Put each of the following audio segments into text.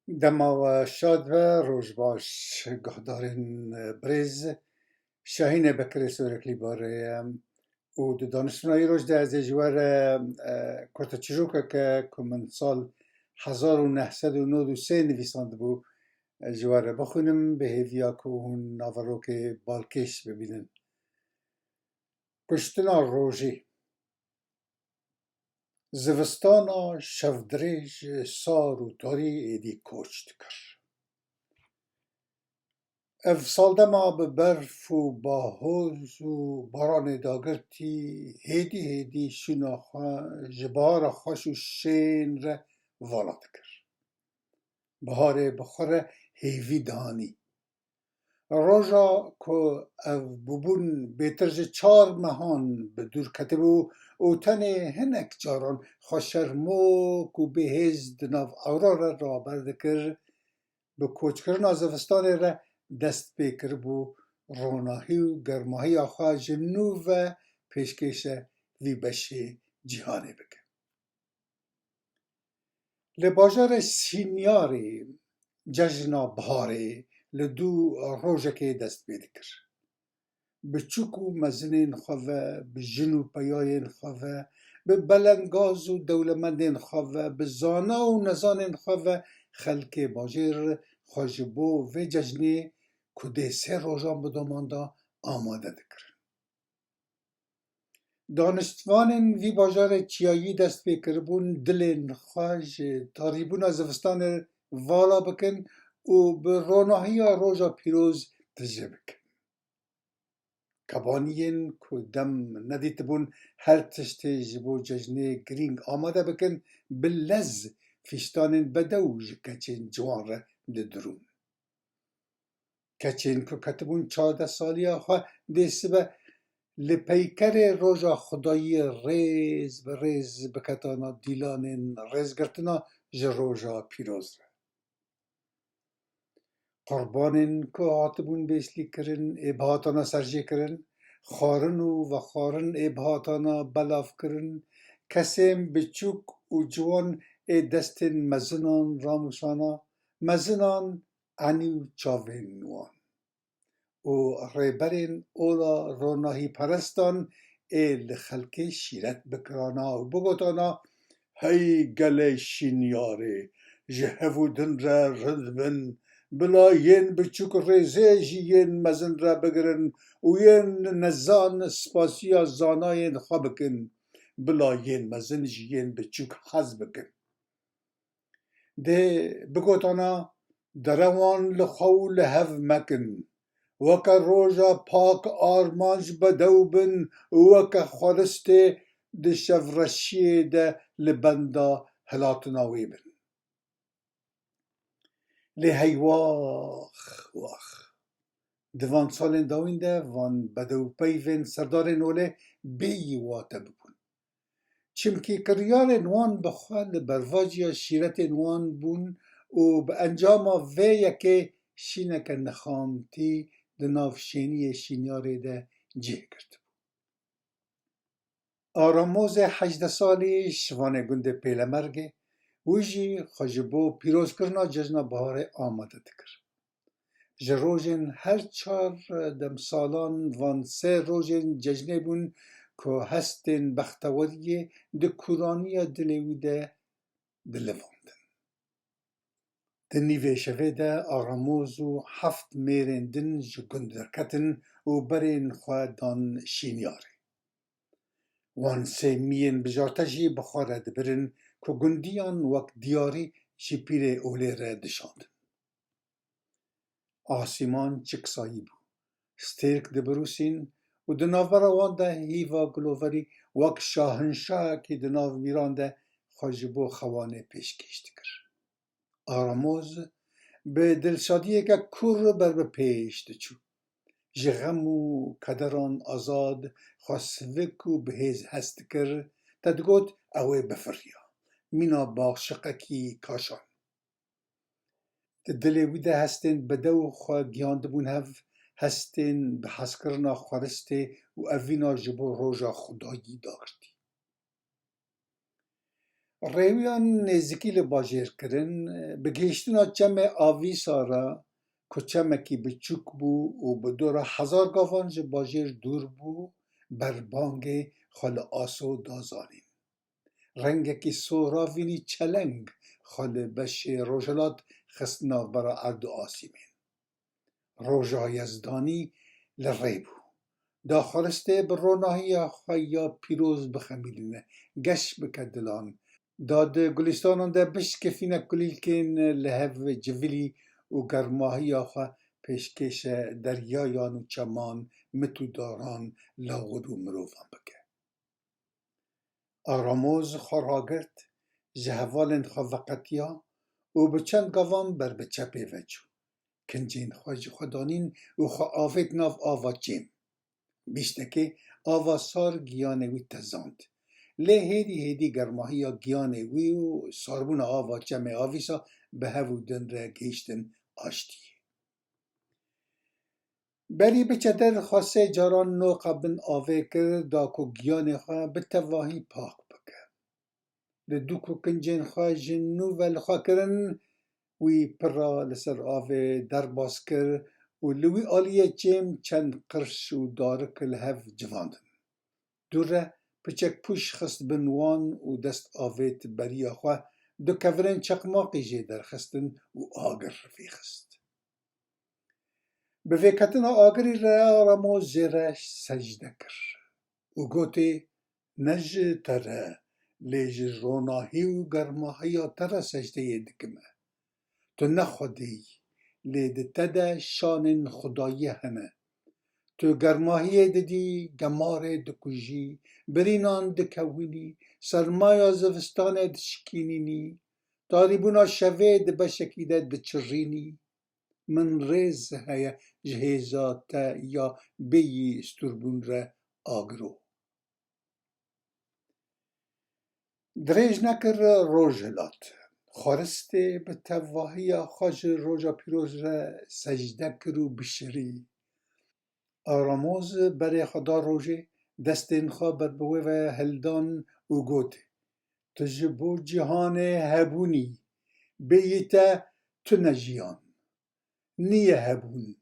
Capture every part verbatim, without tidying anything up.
Dema we şad be, roj baş, guhdarên birêz. Şahîne Bekirê Soreklî barê ye û di daniştina îroj de ez ê ji we re, e, kurteçîrokeke ku min sal hezar û neh sed û nod û sê nivîsandibû, e, ji we re bixwînim, bi hêviya ku hûn naverokê balkêş bibînin. Kuştina rojê. Zivistana şevdirêj, sar û tarî êdî koç dikir. Ev saldema bi berf û bahoz û baranê dagirtî hêdî hêdî şûna xwe ji bahara xweş û şên re vala dikir. Biharê bi xwe re hêvî dihanî. Roja ku ev bûbûn bêtir ji çar mehan bi dûr ketibû û tenê hinek caran xwe şermok û bêhêz di nav ewra re raber dikir, bi koçkirina zivistanê re dest pê kiribû ronahî û germahiya xwe ji nû ve pêşkêşe vî beşê cîhanê bike. Li bajarê Sînyarê cejna biharê li dû rojekê dest pê dikir. Bi çûk û mezinên xwe ve, bi jin û peyayên xwe ve, bi belengaz û dewlemendên xwe ve, bi zana û nezanên xwe ve xelkê bajêr xwe ji bo vê cejnê ku dê sê rojan bidomanda amade dikirin. Daniştvanên vî bajarê çiyayî dest pê kiribûn, dilên xwe ji tarîbûna zivistanê vala bikin û bi ronahiya roja pîroz tije bikin. Kebaniyên ku dem nedîtibûn her tiştê ji bo cejnê girîng amade bikin, bi lez fîştanên bedew ji keçên ciwan re didirûn. Keçên ku ketibûn çardeh saliya xwe dê sibe li peykerê roja Xwedayî rêz bi rêz biketana dîlanên rêzgirtina ji roja pîroz re. Qurbanên ku hatibûn bêslîkirin, ê bihatana serjêkirin, xwarin û vexwarin ê bihatana belavkirin, kesên biçûk û ciwan ê destên mezinan ramûsana, mezinan enî û çavên wan û rêberên ola ronahîperestan ê li xelkê şîret bikirana û bigotana, "Hey gelê Şînyarê, ji hev û din re rind bin, bila yên biçûk rêzê ji yên mezin re bigirin û yên nezan spasiya zanayên xwe bikin, bila yên mezin ji yên biçûk hez bikin." Dê bigotana, "Derewan li xwe û li hev mekin. Weke roja pak armanc bedew bin û weke xweristê di şevreşiyê de li benda hilatina wê bin." Lê hey wax, wax. Di van salên dawîn de van bedewpeyvên serdarên olê bêyî wate bibûn. Çimkî kiryarên wan bi xwe li bervaciya şîretên wan bûn û bi encama vê yekê şîneke nexamtî di nav şêniyê Şînyarê de cih girtibû. Aramozê hejdeh salî ji vanê gundê Pêlemergê, wî jî xwe ji bo pîrozkirina cejna biharê amade dikir. Ji rojên her çar demsalan van sê rojên cejnê bûn ku hestên bexteweriyê di kûraniya dilê wî de dilivandin. Di nîvê şevê de Aramoz û heft mêrên din ji gund derketin û berên xwe dan Şînyarê. Wan sê miyên bijarte jî bi xwe re dibirin ku gundiyan wek diyarî ji pîlê olê re dişandin. Asîman çiksayî bû. Stêrk dibirûsîn û di navbera wan de hîva giloverî wek şahinşahekî di nav mîran de xwe ji bo xewanê pêşkêş dikir. Aramoz bi dilşadiyeke kûr ber bi pêş diçû. Ji xem û kederan azad, xwe sivik û bihêz hest dikir, te digot, ew ê bifiriya. Mîna baxşiqekî kaşan. Di dilê wî de hestên bedew xwe giyandibûn hev, hestên bi hezkirina xweristê û evîna ji bo roja Xwedayî dagirtî. Rêwiyan nêzîkî li bajêr kirin, bi gihiştina çemê Avîsa re, ku çemekî biçûk bû û bi dora hezar gavan ji bajêr dûr bû, berbangê xwe li Aso da zanîn. Rengekî soravînî çeleng xwe li beşê rojhilat xist navbera erd û asîmên. Roja Yezdanî li rê bû. Da xwaristê bi ronahiya xwe ya pîroz bixemilîne, geş bike dilan. Da di gulistanan de bişkifîne kulîlkên li hev civilî û germahiya xwe pêşkêşe deryayan û çeman, mit û daran, lawir û mirovan bike. Aramoz xwe ragirt, ji hevalên xwe veqetiya û bi çend gavan ber bi çepê ve çû. Kincên xwe ji xwe danîn û xwe avêt nav ava çêm. Bîstekê ava sar giyanê wî tezand. Lê hêdî hêdî germahiya giyanê wî û sarbûna ava çemê Avîsa bi hev û din re gihiştin aştiyê. Berî biçe der, xwe sê caran noqa bin avê kir, da ku giyanê xwe bi tevahî pak bike. Li dû ku kincên xwe ji nû ve li xwe kirin, wî pira li ser avê derbas kir û li wî aliyê çêm çend qirş û darik li hev civandin. Dû re piçek pûş xist bin wan û dest avêt beriya xwe, du kevirên çeqmaqî jê derxistin û agir rivîxist. Bi vêketina agirî re Ramo jê re secde kir û gotê, "Ne ji te re, lê ji ronahî û germahiya te re secdeyê dikime. Tu ne Xwedê yî, lê di te de şanên xwedayî hene. Tu germahiyê didî, gemarê dikujî, birînan dikewinî, sermaya zivistanê dişikînînî, tarîbûna şevê di beşekî de diçirînî. Min rêz heye ji hêza te ya bêyî stûrbûn re agiro." Dirêj nekir roj hilat. Xwaristê bi tevahiya xwe ji roja pîroz re secde kir û bişirî. Aramoz berê xwe da rojê, destên xwe ber bi wê ve hildan û got, "Tu ji bo cîhanê hebûnî, bêyî te tune jiyan. Niye hebûn.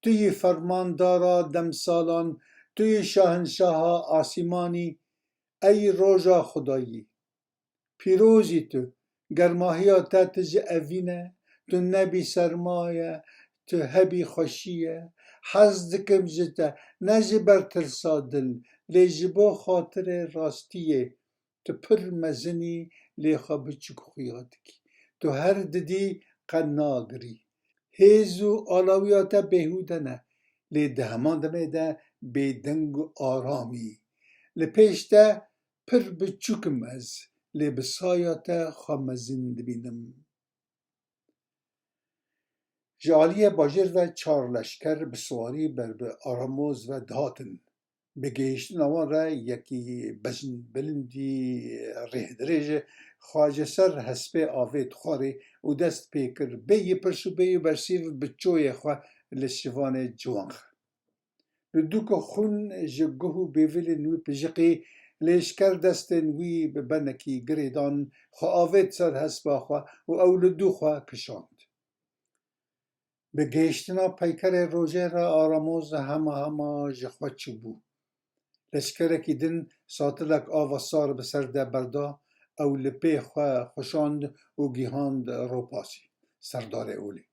Tu yî fermandara demsalan, tu yî şahinşaha asîmanî, ey roja Xwedayî. Pîrozî tu, germahiya te tu ji evîn e, tu nebî serma ye, tu hebî xweşî ye. Hez dikim ji te, ne ji ber tirsa dil, lê ji bo xatirê rastiyê. Tu pir mezin î, lê xwe biçûk xuya dikî. Tu her didî qe nagirî. Hêz û alawiya te bêhûde ne, lê di heman demê de bêdeng û aram î. Li pêş te pir biçûk im ez, lê bi saya te xwe mezin dibînim." Ji aliyê bajêr ve çar leşker bi siwarî ber bi Aramoz ve dihatin. Bi gihiştina wan re yekî bejn bilindî rêhdirêj xwe ji ser hespê avêt xwarê û dest pê kir bêyî pirs û bêyî bersîv bi çoyê xwe li şivanê ciwan xist. Li dû ku xûn ji guh û bêvilên wî pijiqî, lêşker destên wî bi benekî girêdan, xwe avêt ser hespa xwe û ew li dû xwe kişand. Bi gihiştina peykerê rojê re Aramoz hema hema ji xwe çûbû. Leşkerekî din satilek ava sar bi ser de berda, ew li pê xwe xweşand û gihand Ropasî, serdarê olê.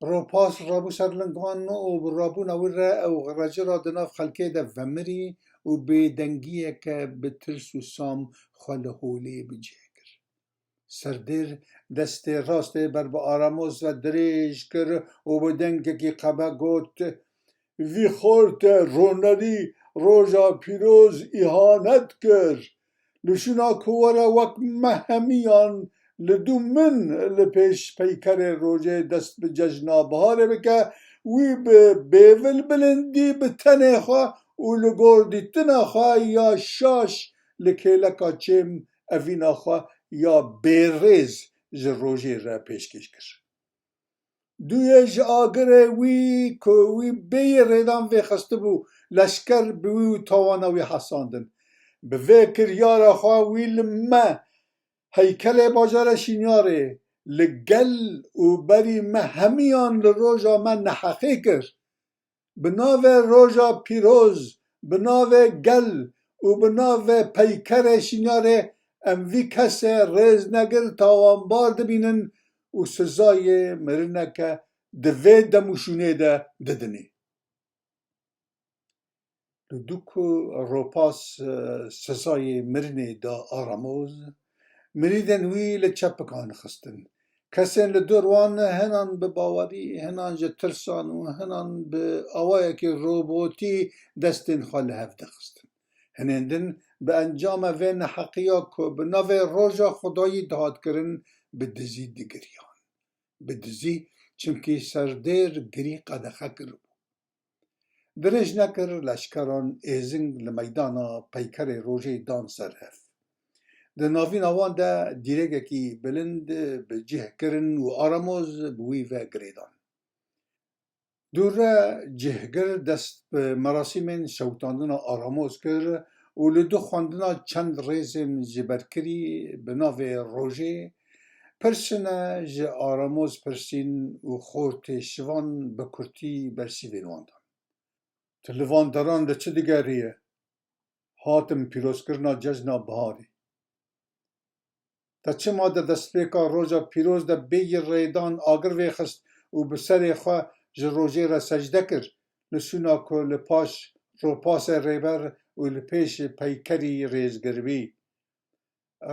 Ropas rabû ser lingvan û bi rabûna wî re ew recira di nav xelkê de vemirî û bêdengiyeke bi tirs û sam xwe li holê bi cih kir. Serdêr destê rastê ber bi Aramoz ve dirêj kir û bi dengekî qebe got, "Vî xorte ronerî roja pîroz îhanet kir. Li şûna ku were wek me hemiyan li dû min li pêş peykerê rojê dest bi cejna biharê bike, wî bi bêvil bilindî bi tenê xwe û li gor dîtina xwe ya şaş li kêleka çêm evîna xwe ya bêrêz ji rojê re pêşkêş kir." Duyê ji agirê wî ku wî bêyî rêdan vêxistibû, leşker bi wî û tawana wî hesandin. Bi vê kiryara xwe wî li me Heykelê bajarê Şînyarê li gel û berî me hemiyan li roja me neheqî kir. Bi navê roja pîroz, bi navê gel û bi navê peykerê Şînyarê em vî kesê rêznegir tawanbar dibînin û sizayê mirineke di vê dem û şûnê de didinê. Li dû ku Ropas, e, sizayê mirinê da Aramoz, mirîdên wî li çepikan xistin. Kesên li dor wan hinan bi bawerî, hinan ji tirsan û hinan bi awayekî robotî destên xwe li hev dixistin. Hinên din bi encama vê neheqiya ku bi navê roja Xwedayî dihat kirin, bi dizî digiriyan. Bi dizî, çimkî serdêr girî qedexe kiribû. Dirêj nekir, leşkeran êzing li meydana peykerê rojê dan ser hev. Di navîna wan de dîregekî bilind bi cih kirin û Aramoz bi wî ve girêdan. Dûre cihgir dest bi merasîmên şewitandina Aramoz kir û li du xwendina çend rêzên jiberkirî bi navê Rojê pirsine ji Aramoz pirsîn û xortê Şivan bi kurtî bersîvên wan dan. Tu li van deran de çi digeriye? Hatim pîrozkirina cejna biharê. Te çima di destpêka roja pîroz de bêyî rêdan agir vêxist û bi serê xwe ji rojê re secde kir, li şûna ku li paş ropasê rêber û li pêş peykerî rêzgir bî?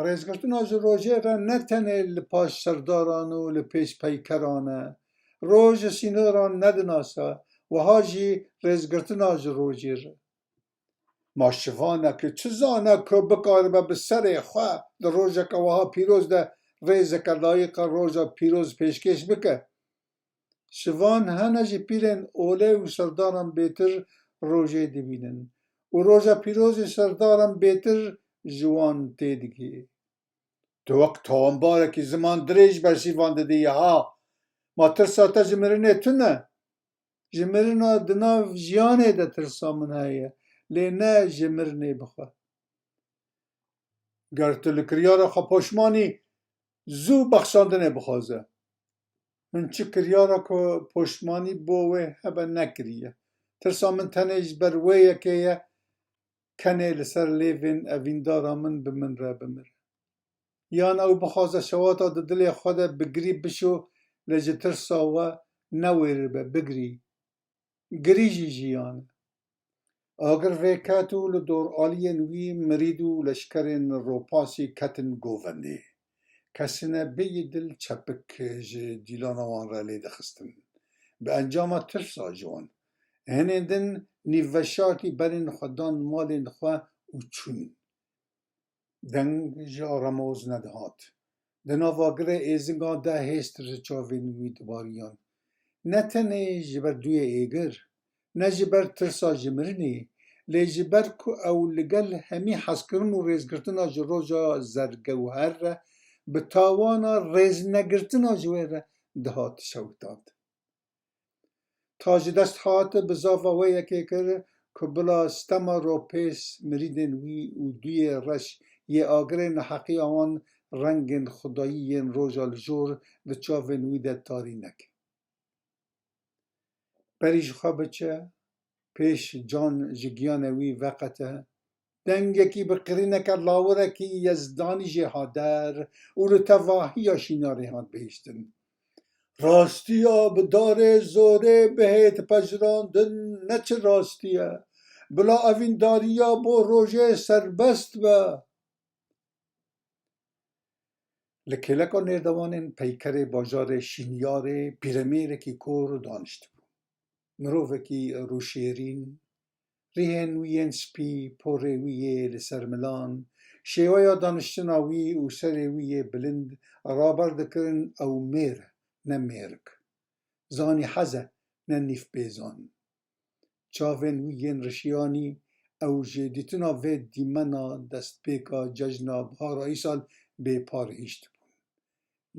Rêzgirtina ji rojê re ne tenê li paş serdaran û li pêş peykeran e. Roj ji sînoran nedinase, wiha jî rêzgirtina ji rojê re. Ma şivanekî çi zane ku bikaribe bi serê xwe di rojeke wiha pîroz de rêzeke layîqa roja pîroz pêşkêş bike? Şivan hene ji pîrên olê û serdaran bêtir rojê dibînin û roja pîrozê serdaran bêtir ji wan têdigihê. Tu wek tawanbarekî ziman dirêj bersîvan didî ya ha. Ma tirsa te ji mirinê tune? Ji mirina di nav jiyanê de tirsa min heye, lê ne ji mirinê bi xwe. Ger tu li kiryara xwe poşman î, zû bexşandinê bixwaze. Min çi kiryara ku poşmanî bo wê hebe nekiriye. Tirsa min tenê ji ber wê yekê ye, kenê li ser lêvên evîndara min bi min re bimire. Yan ew bixwaze şewata di dilê xwe de bi girî bişo, lê ji tirsa we newêribe bigirî. Girî jî jiyan e. Agir vêket û li dor aliyên wî mirîd û leşkerên ropasî ketin govendê. Kesine bêyî dil çepik ji dîlana wan re lê dixistin. Bi encama tirsa ji wan. Hinên din nîvveşartî berên xwe dan malên xwe û çûn. Deng ji Aramoz nedihat. Di nava girê êzingan de hêst ji çavên wî dibariyan. Ne tenê ji ber duyê êgir, ne ji ber tirsa ji mirinê, lê ji ber ku ew li gel hemî hezkirin û rêzgirtina ji roja zergewher re bi tawana rêznegirtina ji wê re dihat şewitand. Ta ji dest hat, bizava wê yekê kir ku bila stema ropês mirîdên wî û duyê reş yê agirê neheqiya wan rengên xwedayî yên roja li jor di çavên wî de tarî neke. Berî ji xwe biçe, pêş can ji giyanê wî veqete, dengekî bi qirîneke lawirekî yezdanî jê hat der û li tevahiya şînarê hat bihiştin. Rastiya bi darê zorê bihêt pejirandin ne çi rastî ye. Bila evîndariya bo rojê serbest be. Li kêleka nêrdewanên peykerê bajarê Şînyarê pîremêrekî kor daniştibû. Mirovekî rûşêrîn, rihên wî yên spî, porê wî yê li ser milan, şêweya daniştina wî û serê wî yê bilind raber dikirin ew mêr e, ne mêrik. Zanî hez e, ne nîvpêzan. Çavên wî yên rişiyanî ew ji dîtina vê dîmena destpêka cejna bihara îsal bêpar hiştibûn.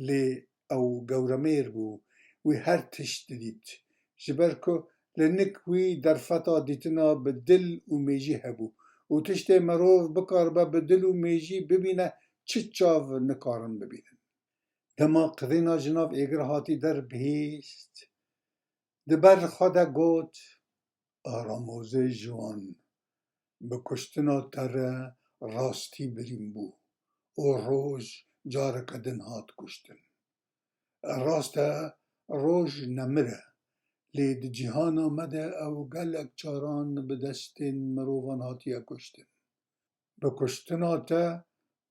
Lê ew gewremêr bû, wî her tişt didît. Ji ber ku li nik wî derfeta dîtina bi dil û mêjî hebû û tiştê mirov bikaribe bi dil û mêjî bibîne, çi çav nikarin bibînin. Dema qirêna ji nav êgir hatî der bihîst, di ber xwe de got, Aramozê ji wan, bi kuştina te re rastî birîn bû û roj careke din hat kuştin. Rast e, roj nemir e, lê di cîhana me de ew gelek caran bi destên mirovan hatiye kuştin. Bi kuştina te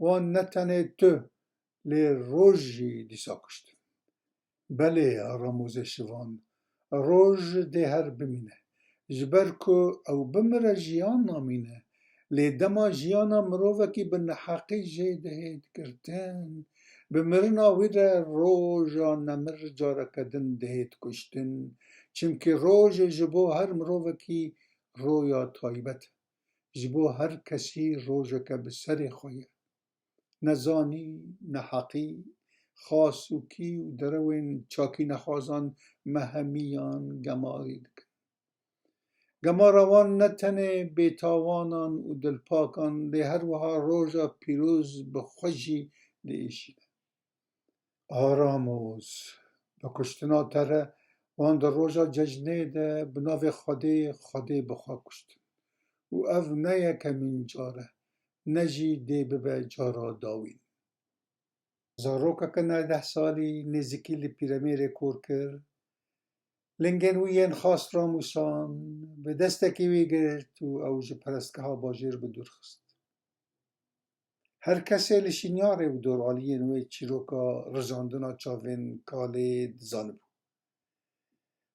wan ne tenê tu, lê roj jî dîsa kuştin. Belê, a Ramozê şivan, roj dê her bimîne. Ji ber ku ew bimire jiyan namîne. Lê dema jiyana mirovekî bi neheqî jê dihêt girtin, bi mirina wî re roja nemir careke din dihêt kuştin. Çimkî roj ji bo her mirovekî roya taybet e. Ji bo her kesî rojeke bi serê xwe ye. Nezanî, neheqî, xasûkî û derewên çakînexwazan me hemiyan gemarî dikin. Gemara wan ne tenê bêtawanan û dilpakan, lê her wiha roja pîroz bi xwe jî diêşîne. Aramoz, bi kuştina te re wan di roja cejnê de bi navê Xwedê, Xwedê bi xwe kuştin. Û ev ne yekemîn car e, ne jî dê bibe cara dawîn. Zarokeke neh deh salî nêzîkî li pîremêrê kor kir, lingên wî yên xas ramûsan, bi destekî wî girt û ew ji perestgeha bajêr bi dûr xist. Her kesê li şînyarê û doraliyên wê çîroka rijandina çavên kalê dizanibû.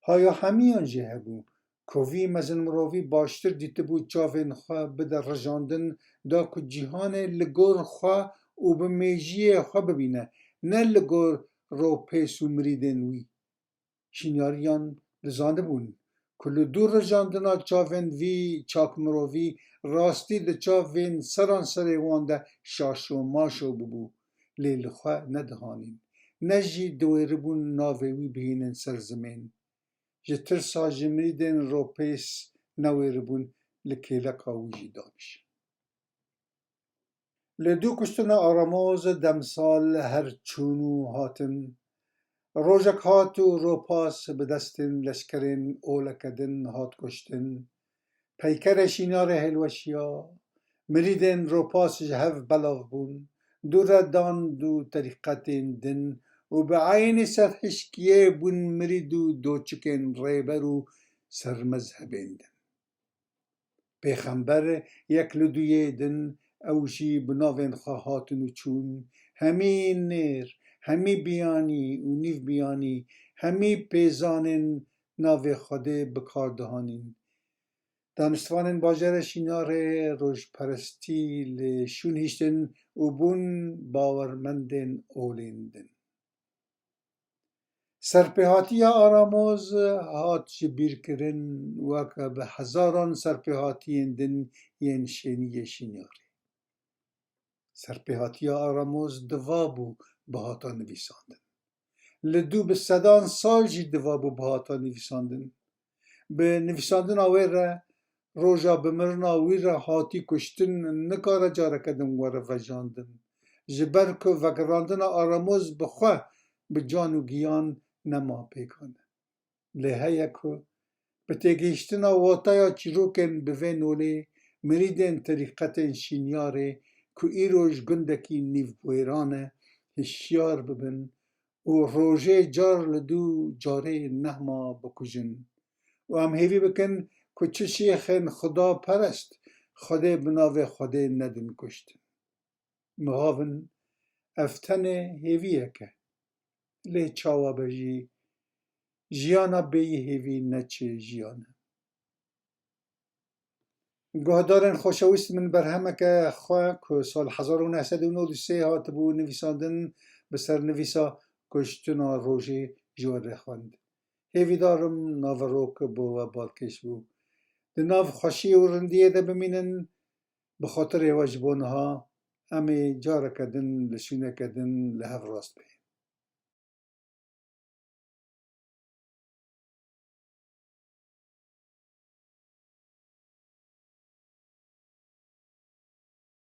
Haya hemiyan jê hebû, kovî mezinmirovî baştir dîtibû çavên xwe bide rijandin, da ku cîhanê li gor xwe û bi mêjiyê xwe bibîne, ne li gor ropês û mirîdên wî. Şînyariyan dizanibûn ku li dû rijandina çavên vî çakmirovî rastî di çavên seranserê wan de şaşo maşo bibû, lê li xwe nedihanîn, ne jî diwêribûn navê wî bihînin ser zimên. Ji tirsa ji mirîdên ropês newêribûn li kêleka wî jî danîşin. Li dû kuştina Aramoz demsal her çûn û hatin. Rojek hat û ropas bi destên leşkerên oleke din hat kuştin. Peykerê şînarê hêlweşiya, mirîdên ropas ji hev belav bûn, dû re dan dû terîqetên din û bi eynî serhişkiyê bûn mirîd û doçikên rêber û sermezhebên din. Pêxember yek li duyê din, ew jî bi navên xwe hatin û çûn, hemî nêr, hemî biyanî û nîvbiyanî, hemî pêzanên navê Xwedê bi kar dihanîn. Daniştvanên bajarê Şînarê rojperestî li şûn hiştin û bûn bawermendên olên din. Serpêhatiya Aramoz hat ji bîr kirin, weke bi hezaran serpêhatiyên din yên şêniyê Şînarê. Serpêhatiya Aramoz diva bû bihata nivîsandin. Li dû bi sedan sal jî diva bû bihata nivîsandin. Bi nivîsandina wê re roja bimirina wî re hatî kuştin nikare careke din were vejandin. Ji ber ku vegirandina Aramoz bi xwe, bi can û giyan nema pêkan e. Lê heye ku bi têgihiştina wataya çîrokên bi vê nolê, mirîdên terîqetên Şînyarê ku îroj gundekî nîvwêran e, hişyar bibin û rojê car li dû carê nehma bikujin. Û em hêvî bikin ku çi şêxên xudaperest Xwedê bi navê Xwedê nedin kuştin. Mixabin, ev tenê hêviyek e. Lê çawa be jî, jiyana bêyî hêvî ne çi jiyan e. Guhdarên xoşewîst, min berhemeke xwe ku sal hezar û neh sed û nod û sê hatibû nivîsandin, bi sernivîsa Kuştina Rojê ji we re xwend. Hêvîdar im naverok bo we balkêş bû. Di nav xweşî û rindiyê de bimînin, bi xatirê we ji bo niha, em ê careke din li şûneke din li hev rast bihên.